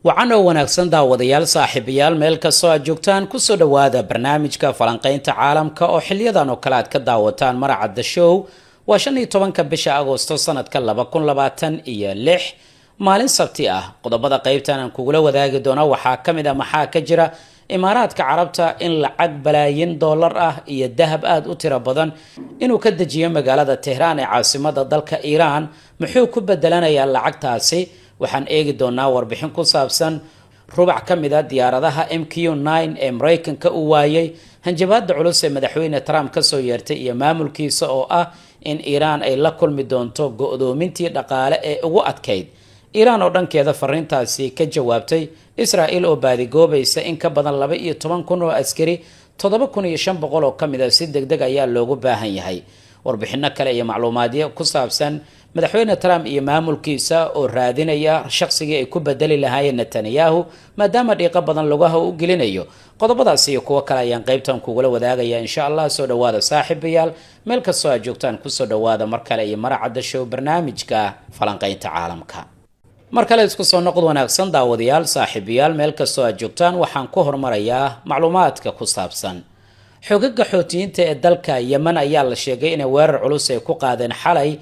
Wacan oo wanaagsan, daawadayaal, saaxiibayaal, meel kastoo aad joogtaan, kusoo dhowaada barnaamijka falanqaynta caalamka oo xiliyadan oo kale aad ka daawataan Maracadda Show. Waa 15-ka bisha Agoosto sanadka 2026, maalin Sabti ah. Qodobada qeybtan aan kugula wadaagi doono waxaa ka mid ah: maxaa ka jira Imaaraadka Carabta in lacag balaayin dollar ah iyo dahab aada u tiro badan inuu ka dejiyo magaalada Tehraan ee caasimada dalka Iiraan? Muxuu ku bedelanayaa lacagtaasi? Waxaan eegi doonaa warbixin ku saabsan rubac ka mid ah diyaaradaha MQ-9 ee Maraykanka uu waayey, hanjabaada culus ee Madaxweyne Trump kasoo yeertay iyo maamulkiisa oo ah in Iiraan ay la kulmi doonto go-doomintii dhaqaale ee ugu adkayd, Iiraan oo dhankeeda fariintaasi ka jawaabtay, Israel oo baadigoobaysa in ka badan 12,000 oo askari, 7500 oo ka mid ah si deg deg ayaa loogu baahan yahay, warbixino kale iyo macluumaadyo ku saabsan Madaxweyne Trump iyo maamulkiisa oo raadinaya shaqsigii ay ku bedeli lahaayeen Netanyahu, maadaama dhiiqo badan lugaha u gelinayo. Qodobadaas iyo kuwo kale ayaan qeybtan kugula wadaagaya, insha Allah. Soo dhawaada, saaxiibayaal, meel kastoo aad joogtaan, kusoo dhawaada mar kale iyo Maracadda Show, barnaamijka falanqaynta caalamka. Mar kale isku soo noqod wanaagsan, daawadayaal, saaxiibayaal, meel kastoo aad joogtaan. Waxaan ku hormarayaa macluumaadka ku saabsan xogaga Xuutiyiinta ee dalka Yemen ayaa la sheegay inay weerar culus ay ku qaadeen xalay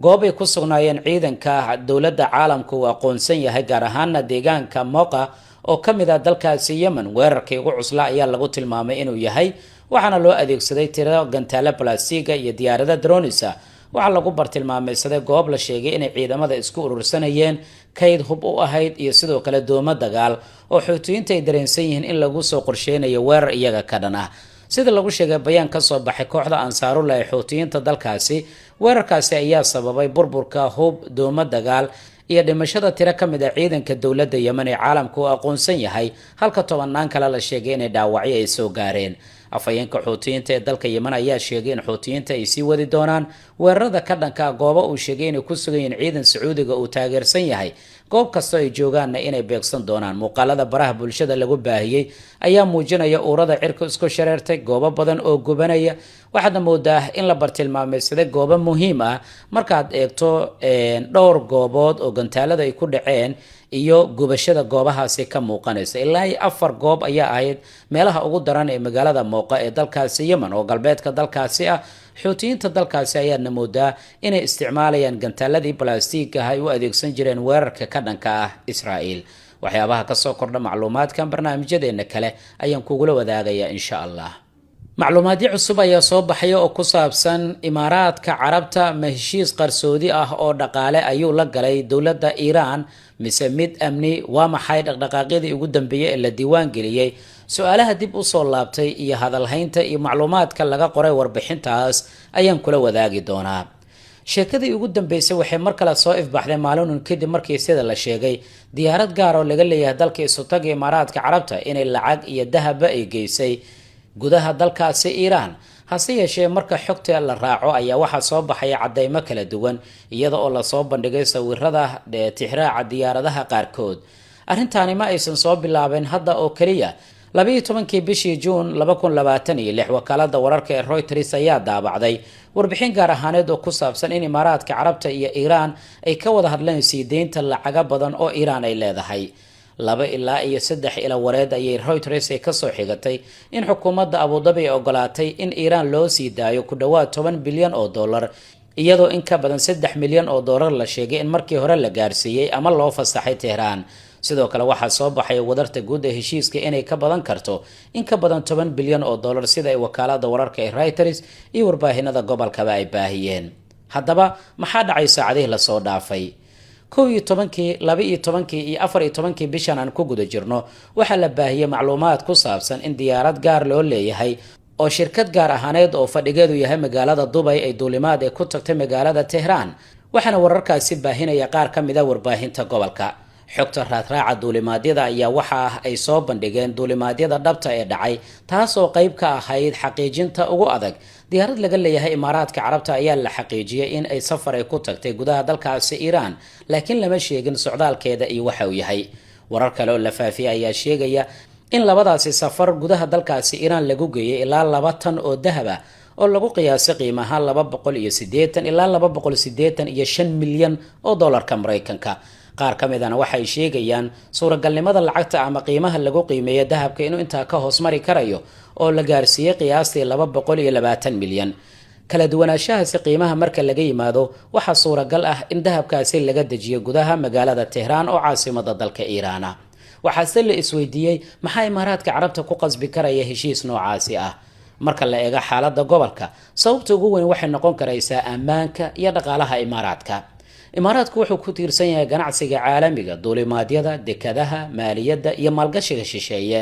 goob ay ku sugnaayeen ciidanka dowladda caalamka uu aqoonsan yahay, gaar ahaana deegaanka Moqa oo ka mid ah dalkaasi Yemen. Weerarkii ugu cuslaa ayaa lagu tilmaamay inuu yahay, waxaana loo adeegsaday tiro gantaalo balastiga iyo diyaarada drones ah. Waxaa lagu bartilmaameysaday goob la sheegay inay ciidamada isku urursanayeen, kayd hub u ahayd iyo sidoo kale doomo dagaal oo Xuutiyiinta ay dareensan yihiin in lagu soo qorsheynayo weerar iyaga ka dhan ah. Sida lagu sheegay bayaan kasoo baxay kooxda Ansaarullah ee Xuutiyiinta dalkaasi, weerarkaasi ayaa sababay burburka hub, doomo dagaal iyo dhimashada tiro ka mid ah ciidanka dowladda Yemen ee caalamka uu aqoonsan yahay, halka tobanaan kale la sheegay inay dhaawacyo ay soo gaareen. Afhayeenka Xuutiyiinta ee dalka Yemen ayaa sheegay in Xuutiyiinta ay sii wadi doonaan weerarada ka dhanka goobo uu sheegay inay ku sugan yihiin ciidan Sacuudiga uu taageersan yahay, goob kastoo ay joogaanna inay beegsan doonaan. Muuqaalada baraha bulshada lagu baahiyey ayaa muujinaya uurada cirka isku shareertay, goobo badan oo gubanaya. Waxaadna moodaa in la bartilmaameysaday goobo muhiim ah markaad eegto dhowr goobood oo gantaalada ay ku dhaceen iyo gubashada goobahaasi ka muuqanaysa. Ilaa iyo afar goob ayaa ahayd meelaha ugu daran ee magaalada Mooqa ee dalkaasi Yemen oo galbeedka dalkaasi ah. Xuutiyiinta dalkaasi ayaadna moodaa inay isticmaalayaan gantaaladii balastiigka ah ay u adeegsan jireen weerarka ka dhanka ah Israel. Waxyaabaha kasoo kordha macluumaadkan barnaamijyadeena kale ayaan kugula wadaagaya, insha Allah. Macluumaadyo cusub ayaa soo baxaya oo ku saabsan Imaaraadka Carabta. Ma heshiis qarsoodi ah oo dhaqaale ayuu la galay dowladda Iiraan mise mid amni? Waa maxay dhaqdhaqaaqyadii ugu dambeeyey ee la diiwaan geliyey? Su-aalaha dib usoo laabtay iyo hadalhaynta iyo macluumaadka laga qoray warbixintaas ayaan kula wadaagi doonaa. Sheekadii ugu dambeysay waxay mar kale soo ifbaxday maalinun kadib markii, sida la sheegay, diyaarad gaar oo laga leeyahay dalka Isutaga Imaaraadka Carabta inay lacag iyo dahaba ay geysay gudaha dalkaasi Iiraan. Hase yeeshee, marka xogta la raaco ayaa waxaa soo baxaya cadeymo kala duwan, iyada oo lasoo bandhigay sawirada tixraaca diyaaradaha qaarkood. Arrintaani ma aysan soo bilaabeen hadda oo keliya. 12-kii bishii Juun 2026, wakaalada wararka ee Reuters ayaa daabacday warbixin gaar ahaaneed oo ku saabsan in Imaaraadka Carabta iyo Iiraan ay ka wada hadleen sii deynta lacago badan oo Iiraan ay leedahay. Laba ilaa iyo saddex ila wareed ayay Reuters ay kasoo xigatay in xukuumadda Abudabi ay ogolaatay in Iiraan loo sii daayo ku dhawaad 10 bilyan oo dollar, iyadoo in ka badan 3 milyan oo dollar la sheegay in markii hore la gaarsiiyey ama loo fasaxay Tehraan. Sidoo kale waxaa soo baxay wadarta guud ee heshiiska inay ka badan karto in ka badan 10 bilyan oo dollar, sida ay wakaalada wararka ee Reuters iyo warbaahinada gobolkaba ay baahiyeen. Haddaba, maxaa dhacay saacadihii lasoo dhaafay? 11-kii, 12-kii iyo 14-kii bishan aan ku guda jirno waxaa la baahiyey macluumaad ku saabsan in diyaarad gaar loo leeyahay oo shirkad gaar ahaaneed oo fadhigeedu yahay magaalada Dubay ay duulimaad ee ku tagtay magaalada Tehraan, waxaana wararkaasi baahinaya qaar ka mid ah warbaahinta gobolka. Xogta raadraaca duulimaadyada ayaa waxa ay soo bandhigeen duulimaadyada dhabta ee dhacay, taasoo qayb ka ahayd xaqiijinta ugu adag. Diyaarad laga leeyahay Imaaraadka Carabta ayaa la xaqiijiyey in ay safar ay ku tagtay gudaha dalkaasi Iiraan, laakiin lama sheegin socdaalkeeda iyo waxa uu yahay. Warar kale oo la faafiyay ayaa sheegaya in labadaasi safar gudaha dalkaasi Iiraan lagu geeyay ilaa 2 tan oo dahab ah oo lagu qiyaasay qiimahaan 280 ilaa 285 milyan oo dollarka Maraykanka. Qaar ka midana waxay sheegayaan suuragalnimada lacagta ama qiimaha lagu qiimeeyo dahabka inuu intaa ka hoos mari karayo oo la gaarsiiyey qiyaastii 220 milyan. Kala duwanaanshahaasi qiimaha marka laga yimaado, waxaa suuragal ah in dahabkaasi laga dejiyo gudaha magaalada Tehraan oo caasimada dalka Iiraana. Waxaase la isweydiiyey, maxaa Imaaraadka Carabta ku qasbi karaya heshiis noocaasi ah? Marka la eego xaaladda gobolka, sababta ugu weyn waxay noqon karaysaa ammaanka iyo dhaqaalaha Imaaraadka. Imaaraadku wuxuu ku tiirsan yahay ganacsiga caalamiga, duulimaadyada, dekadaha, maaliyadda iyo maalgashiga shisheeye.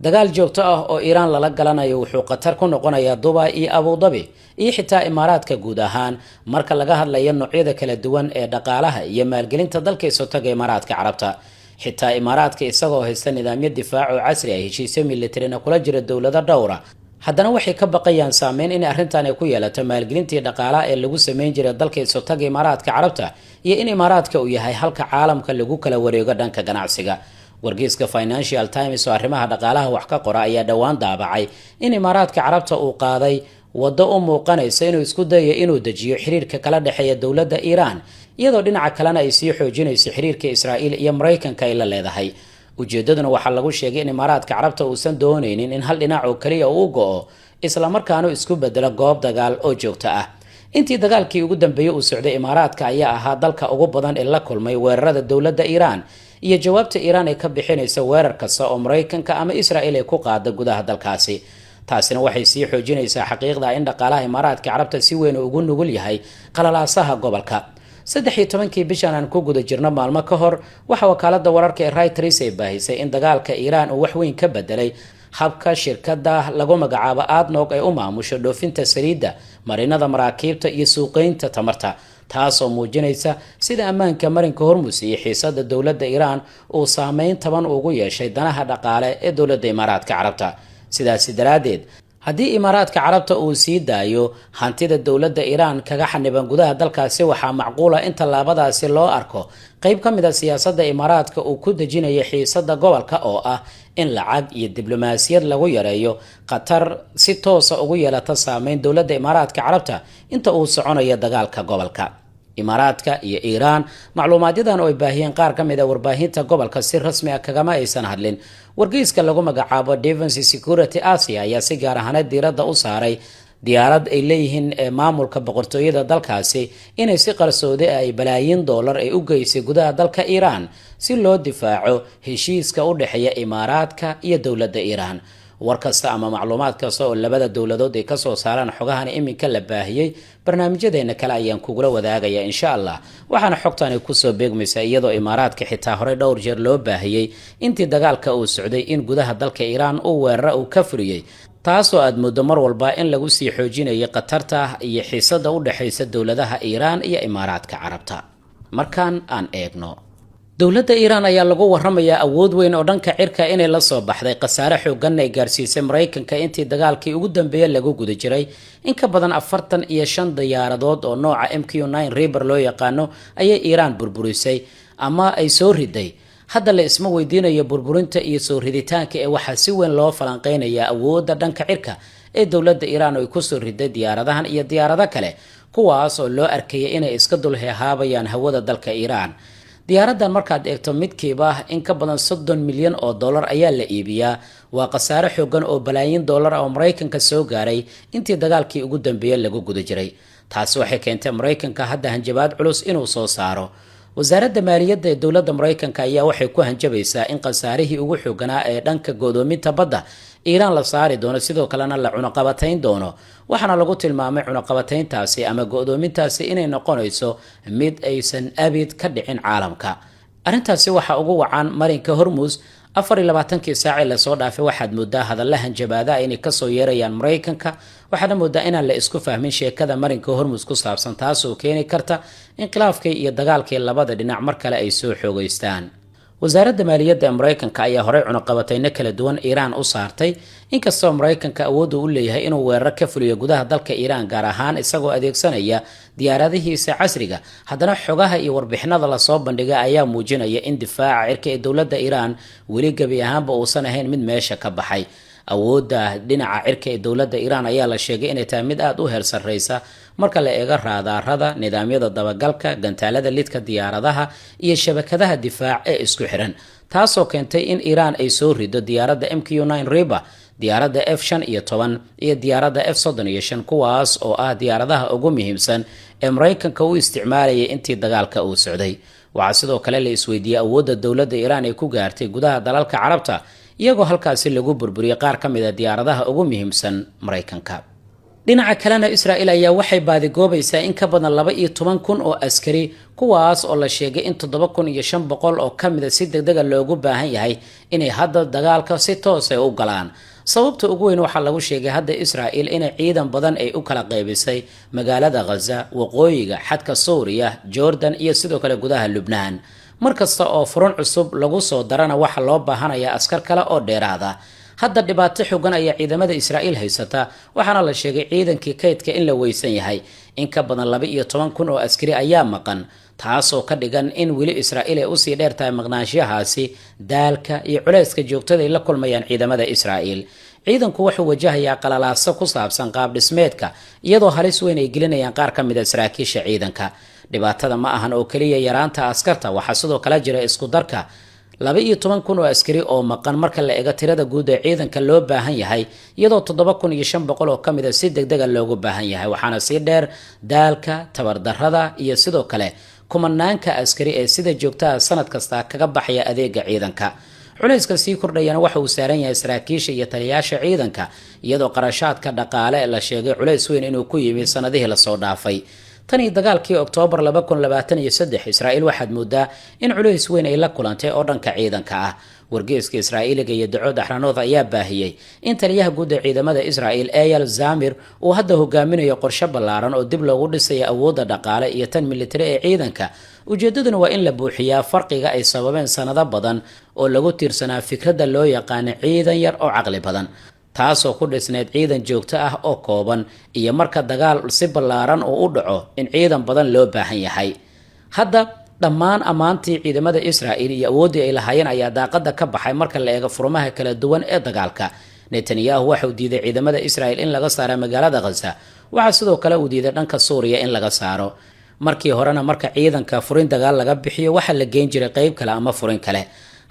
Dagaal joogto ah oo Iiraan lala galanayo wuxuu khatar ku noqonayaa Dubai iyo Abudabi iyo xitaa Imaaraadka guud ahaan, marka laga hadlayo noocyada kala duwan ee dhaqaalaha iyo maalgelinta dalka Isotaga Imaaraadka Carabta. Xitaa Imaaraadka, isagoo haysta nidaamyo difaac oo casri ah, heshiisyo militarina kula jira dowlado dhowra, haddana waxay ka baqayaan saameyn in arrintan ay ku yeelato maalgelintii dhaqaalaha ee lagu sameyn jiray dalka Isotaga Imaaraadka Carabta, iyo in Imaaraadka uu yahay halka caalamka lagu kala wareego dhanka ganacsiga. Wargeyska Financial Times oo arrimaha dhaqaalaha wax ka qora ayaa dhowaan daabacay in Imaaraadka Carabta uu qaaday waddo u muuqanaysa inuu isku dayayo inuu dejiyo xiriirka kala dhexeeya dowladda Iiraan, iyadoo dhinaca kalena ay sii xoojinayso xiriirka Israa'iil iyo Maraykanka ay la leedahay. Ujeedaduna waxaa lagu sheegay in Imaaraadka Carabta uusan doonaynin in hal dhinac oo keliya uu go-o, islamarkaanu isku bedelo goob dagaal oo joogto ah. Intii dagaalkii ugu dambeeyey uu socday, Imaaraadka ayaa ahaa dalka ugu badan ee la kulmay weerarada dowladda Iiraan iyo jawaabta Iiraan ay ka bixinaysa weerar kasta oo Maraykanka ama Israa'iil ay ku qaada gudaha dalkaasi. Taasina waxay sii xoojinaysaa xaqiiqda in dhaqaalaha Imaaraadka Carabta si weyn ugu nugul yahay qalalaasaha gobolka. 13-kii bishan aan ku guda jirno, maalmo ka hor, waxaa wakaalada wararka ee Reuters ay baahisay in dagaalka Iiraan uu wax weyn ka bedelay habka shirkada lagu magacaabo ADNOC ay u maamusho dhoofinta saliidda, marinada maraakiibta iyo suuqeynta tamarta, taasoo muujinaysa sida ammaanka marinka Hormus iyo xiisada dowladda Iiraan uu saameyn taban ugu yeeshay danaha dhaqaale ee dowladda Imaaraadka Carabta. Sidaasi daraaddeed, haddii Imaaraadka Carabta uu sii daayo hantida dowladda Iiraan kaga xaniban gudaha dalkaasi, waxaa macquula in tallaabadaasi loo arko qeyb ka mid a siyaasadda Imaaraadka uu ku dejinayo xiisada gobolka, oo ah in lacag iyo diblomaasiyad lagu yareeyo khatar si toosa ugu yeelata saameyn dowladda Imaaraadka Carabta inta uu soconayo dagaalka gobolka Imaaraadka iyo Iiraan. Macluumaadyadan oo ay baahiyeen qaar ka mid a warbaahinta gobolka, si rasmi ah kagama aysan hadlin. Wargeyska lagu magacaabo Defence Security Asia ayaa si gaar ahaaneed diiradda u saaray diyaarad ay leeyihiin maamulka boqortooyada dalkaasi inay si qarsoodi ay balaayiin dollar ay u geysay gudaha dalka Iiraan si loo difaaco heshiiska u dhexeeya Imaaraadka iyo dowladda Iiraan. War kasta ama macluumaad kasta oo labada dowladood ay kasoo saaraan xogahan iminka la baahiyey, barnaamijyadeena kale ayaan kugula wadaagaya, insha Allah. Waxaana xogtani kusoo beegmaysaa iyadoo Imaaraadka xitaa horey dhowr jeer loo baahiyey intii dagaalka uu socday in gudaha dalka Iiraan uu weerara uu ka fuliyey, taasoo aad muddo mar walba in lagu sii xoojinayay khatarta iyo xiisada u dhexaysa dowladaha Iiraan iyo Imaaraadka Carabta. Markaan aan eegno dowladda Iiraan, ayaa lagu waramayaa awood weyn oo dhanka cirka inay la soo baxday, khasaare xooganna ay gaarsiisay Maraykanka intii dagaalkii ugu dambeeye lagu guda jiray. In ka badan 45 diyaaradood oo nooca MQ-9 Reaper loo yaqaano ayay Iiraan burburisay ama ay soo riday. Hadda la isma weydiinayo burburinta iyo soo riditaanka ee waxaa si weyn loo falanqeynayaa awoodda dhanka cirka ee dowladda Iiraan oo ay kusoo riday diyaaradahan iyo diyaarado kale, kuwaas oo loo arkayay inay iska dul heehaabayaan hawada dalka Iiraan. Diyaaradan markaad eegto, midkiiba in ka badan 30 milyan oo dollar ayaa la iibiyaa. Waa khasaare xoogan oo balaayiin dollar ah oo Maraykanka soo gaaray intii dagaalkii ugu dambeeyey lagu guda jiray. Taasi waxay keentay Maraykanka hadda hanjabaad culus inuu soo saaro. Wasaaradda maaliyadda ee dowladda Maraykanka ayaa waxay ku hanjabaysaa in khasaarihii ugu xooganaa ee dhanka godoominta badda Iiraan la saari doono, sidoo kalena la cunaqabatayn doono. Waxaana lagu tilmaamay cunaqabatayntaasi ama godoomintaasi inay noqonayso mid aysan abid ka dhicin caalamka. Arrintaasi waxaa ugu wacan marinka Hormus. 24-kii saacii lasoo dhaafay waxaad moodaa hadalla hanjabaada inay kasoo yeerayaan Maraykanka, waxaana moodaa inaan la isku fahmin sheekada marinka Hormus ku saabsan, taasoo keeni karta in khilaafkii iyo dagaalkii labada dhinac mar kale ay soo xoogeystaan. Wasaaradda maaliyadda ee Maraykanka ayaa horey cunaqabatayno kala duwan Iiraan u saartay. Inkastoo Maraykanka awooddu u leeyahay inuu weeraro ka fuliyo gudaha dalka Iiraan, gaar ahaan isagoo adeegsanaya diyaaradihiisa casriga, haddana xogaha iyo warbixinada lasoo bandhigay ayaa muujinaya in difaaca cirka ee dowladda Iiraan weli gebi ahaanba uusan ahayn mid meesha ka baxay. Awoodda dhinaca cirka ee dowladda Iiraan ayaa la sheegay inay tahay mid aada u heer sarreysa marka la eego raadaarada, nidaamyada dabagalka, gantaalada lidka diyaaradaha iyo shabakadaha difaac ee isku xiran, taasoo keentay in Iiraan ay soo rido diyaaradda MQ-9 Reaper, diyaaradda F-15 iyo diyaaradda F-35, kuwaas oo ah diyaaradaha ugu muhiimsan ee Maraykanka u isticmaalayay intii dagaalka uu socday. Waxaa sidoo kale la isweydiiyey awoodda dowladda Iiraan ay ku gaartay gudaha dalalka Carabta, iyagoo halkaasi lagu burburiyey qaar ka mid a diyaaradaha ugu muhiimsan Maraykanka. Dhinaca kalena, Israel ayaa waxay baadigoobaysaa in ka badan 12,000 oo askari, kuwaas oo la sheegay in 7500 oo kamida si degdega loogu baahan yahay inay hadda dagaalka si toosa u galaan. Sababta ugu weyn waxaa lagu sheegay hadda Israel inay ciidan badan ay u kala qaybisay magaalada Ghaza, waqooyiga xadka Suuriya, Jordan iyo sidoo kale gudaha Lubnaan. Mar kasta oo furun cusub lagu soo darana, waxaa loo baahanayaa askar kale oo dheeraada. Hadda dhibaato xogan ayaa ciidamada Israa'iil haysata, waxaana la sheegay ciidankii kaydka in la weysan yahay. In ka badan 12,000 oo askari ayaa maqan, taasoo ka dhigan in weli Israa'iil ay usii dheer tahay maqnaanshahaasi daalka iyo culeyska joogtada ay la kulmayaan ciidamada Israa'iil. Ciidanku wuxuu wajahayaa qalalaaso ku saabsan qaab dhismeedka, iyadoo halis weyn ay gelinayaan qaar ka mid a saraakiisha ciidanka. Dhibaatada ma ahan oo keliya yaraanta askarta, waxaa sidoo kale jira isku darka 12,000 oo askari oo maqan marka la eego tirada guud ee ciidanka loo baahan yahay, iyadoo 7500 oo kamid a si degdega loogu baahan yahay. Waxaana sii dheer daalka, tabardarrada iyo sidoo kale kumanaanka askari ee sida joogtaha sanad kasta kaga baxaya adeega ciidanka. Culayska sii kordhayana waxa uu saaran yahay saraakiisha iyo taliyaasha ciidanka, iyadoo qarashaadka dhaqaale la sheegay culays weyn inuu ku yimi sanadihii lasoo dhaafay. Tan iyo dagaalkii Oktoobar 2023, Israa'iil waxaad moodaa in culays weyn ay la kulantay oo dhanka ciidanka ah. Wargeeska Israa'iiliga iyo Yediot Ahronoth ayaa baahiyey in taliyaha guud ee ciidamada Israa'il, Eyal Zamir, uu hadda hogaaminayo qorshe ballaaran oo dib loogu dhisayo awoodda dhaqaale iyo tan militari ee ciidanka. Ujeedaduna waa in la buuxiyaa farqiga ay sababeen sanado badan oo lagu tiirsanaa fikradda loo yaqaano ciidan yar oo caqli badan, taasoo ku dhisneyd ciidan joogto ah oo kooban, iyo marka dagaal si ballaaran uu u dhaco in ciidan badan loo baahan yahay. Hadda dhammaan ammaantii ciidamada Israa'il iyo awooddii ay lahaayeen ayaa daaqada ka baxay marka la eego furmaha kala duwan ee dagaalka. Netanyahu waxa uu diiday ciidamada Israa'il in laga saaro magaalada Ghaza. Waxaa sidoo kale uu diiday dhanka Suuriya in laga saaro. Markii horena marka ciidanka furin dagaal laga bixiyo, waxaa la geyn jiray qeyb kale ama furin kale.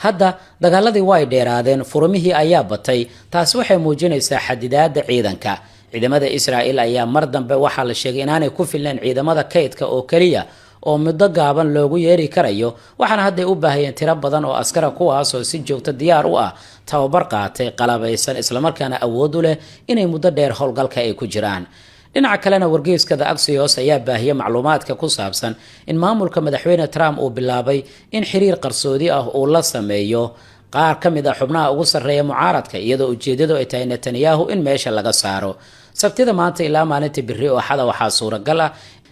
Hadda dagaaladii way dheeraadeen, furmihii ayaa batay. Taasi waxay muujinaysaa xadidaada ciidanka. Ciidamada Israa'il ayaa mar dambe waxaa la sheegay inaanay ku filnayn ciidamada kaydka oo keliya oo muddo gaaban loogu yeeri karayo, waxaana hadday u baahayeen tiro badan oo askara, kuwaasoo si joogto diyaar u ah, tababar qaatay, qalabaysan, islamarkaana awood u leh inay muddo dheer howlgalka ay ku jiraan. Dhinaca kalena, wargeyska The Axios ayaa baahiyay macluumaadka ku saabsan in maamulka Madaxweyne Trump uu bilaabay in xiriir qarsoodi ah uu la sameeyo qaar ka mid ah xubnaha ugu sarreeya mucaaradka, iyadoo ujeedadu ay tahay Netanyahu in meesha laga saaro. Sabtida maanta ilaa maalinta biri oo Axada, waxaa suuragal ah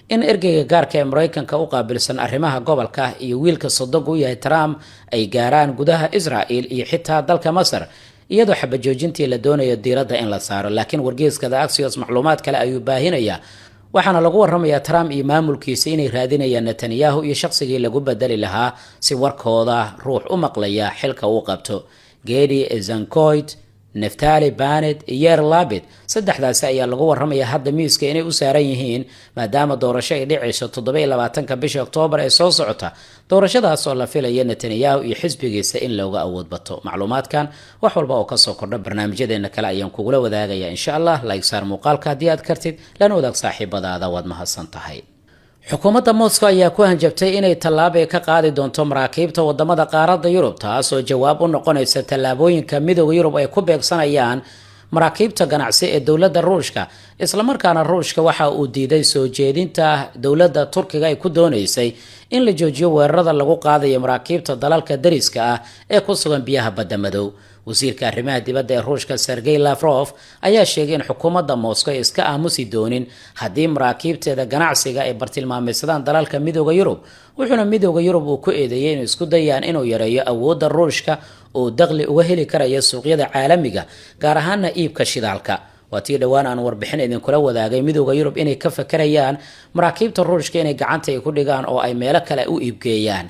in ergeyga gaarka ee Maraykanka u qaabilsan arrimaha gobolka iyo wiilka sodog u yahay Trump ay gaaraan gudaha Israel iyo xitaa dalka Masar, iyadoo xabajoojintii la doonayo diiradda in la saaro. Laakiin wargeyska The Axios macluumaad kale ayuu baahinayaa, waxaana lagu waramayaa Trump iyo maamulkiisa inay raadinayaan Netanyahu iyo shaqsigii lagu bedeli lahaa, si warkooda ruux u maqlaya xilka uu qabto. Gadi Eisenkot, Naftali Bennett iyo Yair Lapid, saddexdaasi ayaa lagu waramaya hadda miiska inay u saaran yihiin, maadaama doorasho ay dhicayso 27-ka bisha Oktoobar ee soo socota, doorashadaas oo la filaya Netanyahu iyo xisbigiisa in looga awood bato. Macluumaadkan wax walba oo kasoo kordha barnaamijyadeena kale ayaan kugula wadaagaya, insha Allah. Like saar muuqaalka haddii aad kartid, lana wadaag saaxiibadaada. Waad mahadsan tahay. Xukuumadda Moscow ayaa ku hanjabtay inay tallaabay ka qaadi doonto maraakiibta wadamada qaaradda Yurub, taasoo jawaab u noqonaysa tallaabooyinka Midooda Yurub ay ku beegsanayaan maraakiibta ganacsi ee dowladda Ruushka. Islamarkaana Ruushka waxa uu diiday soo jeedinta dowladda Turkiga ay ku doonaysay in la joojiyo weerarada lagu qaadayo maraakiibta dalalka dariska ah ee ku sugan biyaha Badda Madow. Wasiirka arrimaha dibadda ee Ruushka, Sergey Lavrov, ayaa sheegay in xukuumadda Moscow ay iska aamusi doonin haddii maraakiibteeda ganacsiga ay bartilmaameysadaan dalalka Midooda Yurub. Wuxuuna Midooda Yurub uu ku eedeeyey inuu isku dayaan inuu yareeyo awoodda Ruushka oo dakhli uga heli karaya suuqyada caalamiga, gaar ahaana iibka shidaalka. Waa tii dhowaan aan warbixin idinkula wadaagay Midooda Yurub inay ka fakarayaan maraakiibta Ruushka inay gacanta ay ku dhigaan oo ay meelo kale u iibgeeyaan.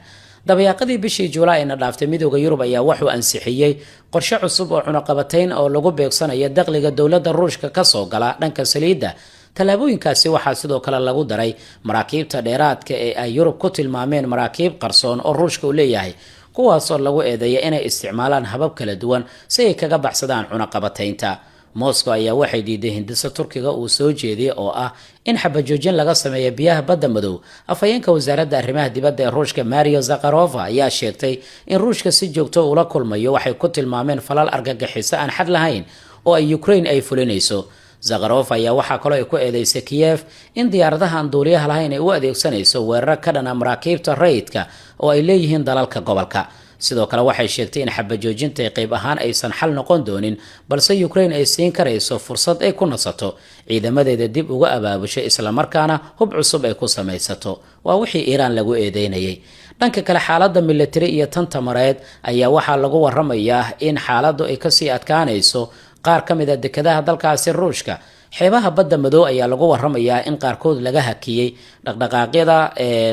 Dabayaaqadii bishii Juulaay ayna dhaaftay, Midooda Yurub ayaa wuxuu ansixiyey qorshe cusub oo cunaqabatayn oo lagu beegsanayo dakhliga dowladda Ruushka kasoo gala dhanka saliidda. Tallaabooyinkaasi waxaa sidoo kale lagu daray maraakiibta dheeraadka ee ay Yurub ku tilmaameen maraakiib qarsoon oo Ruushka uu leeyahay, kuwaasoo lagu eedeeya inay isticmaalaan habab kala duwan si ay kaga baxsadaan cunaqabataynta. Moscow ayaa waxay diiday hindisa Turkiga uu soo jeediyey oo ah in xabajoojin laga sameeyo biyaha Badda Madow. Afhayeenka wasaaradda arrimaha dibadda ee Ruushka, Maria Zakharova, ayaa sheegtay in Ruushka si joogto ula kulmayo waxay ku tilmaameen falal argagixiso aan xad lahayn oo ay Ukraine ay fulinayso. Zakharova ayaa waxaa kaloo ay ku eedeysay Kiyev in diyaaradaha aan duuliyaha lahayn ay u adeegsanayso weeraro ka dhana maraakiibta rayidka oo ay leeyihiin dalalka gobolka. Sidoo kale waxay sheegtay in xabajoojinta qayb ahaan aysan xal noqon doonin, balse Ukraine ay siin karayso fursad ay ku nasato, ciidamadeeda dib uga abaabusho, islamarkaana hub cusub ay ku samaysato. Waa wixii Iiraan lagu eedeynayay. Dhanka kale, xaaladda militari iyo tan tamareed ayaa waxaa lagu waramayaa in xaaladdu ay kasii adkaanayso qaar ka mid a dekedaha dalkaasi Ruushka. Xeebaha Badda Madow ayaa lagu waramayaa in qaarkood laga hakiyey dhaqdhaqaaqyada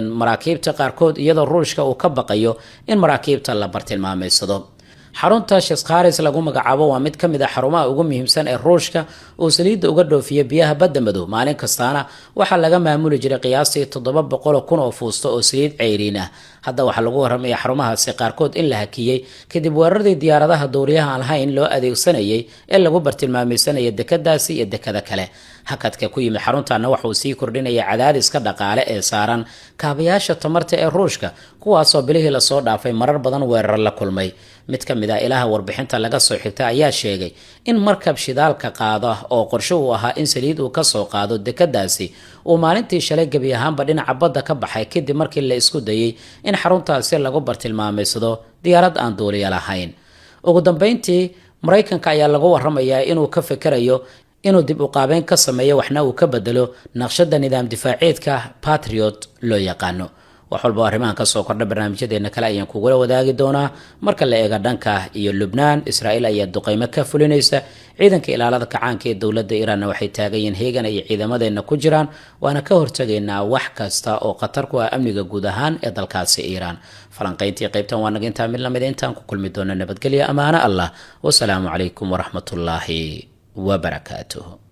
maraakiibta qaarkood, iyadoo Ruushka uu ka baqayo in maraakiibta la bartilmaameysado. Xarunta Sheskharis lagu magacaabo waa mid ka mid a xarumaha ugu muhiimsan ee Ruushka uu saliidda uga dhoofiya biyaha Badda Madow. Maalin kastaana waxaa laga maamuli jiray qiyaastii 700,000 oo fuusto oo saliid ceyriin ah. Hadda waxaa lagu waramaya xarumahaasi qaarkood in la hakiyey kadib weeraradii diyaaradaha duuliyaha aan lahayn loo adeegsanayay ee lagu bartilmaameysanaya dekadaasi iyo dekada kale. Hakadka ku yimid xaruntaana waxauu sii kordhinaya cadaadiska dhaqaale ee saaran kaabayaasha tamarta ee Ruushka, kuwaasoo bilihii lasoo dhaafay marar badan weerar la kulmay. Mid ka mid ah ilaha warbixinta laga soo xigta ayaa sheegay in markab shidaalka qaada oo qorshe uu ahaa in saliid uu kasoo qaado dekadaasi uu maalintii shalay gebi ahaanba dhinaca badda ka baxay, kadib markii la isku dayay in xaruntaasi lagu bartilmaameysado diyaarad aan duuliya lahayn. Ugu dambeyntii, Maraykanka ayaa lagu waramayaa inuu ka fekerayo inuu dib u qaabeyn ka sameeyo, waxna uu ka bedelo naqshada nidaam difaaceedka Patriot loo yaqaano. Wax walba arrimahan kasoo kordha barnaamijyadeena kale ayaan kugula wadaagi doonaa. Marka la eega dhanka iyo Lubnaan, Israa'iil ayaa duqeymo ka fulinaysa. Ciidanka Ilaalada Kacaanka ee dowladda Iiraanna waxay taagayiin heegan ay ciidamadeenna ku jiraan, waana ka hortagaynaa wax kasta oo khatar ku ah amniga guud ahaan ee dalkaasi Iiraan. Falanqayntii qaybtan waa naga intaa. Mid lamid intaan ku kulmi doona, nabadgelya, amaano Allah, wasalaamu calaykum waraxmatullaahi wabarakaatuh.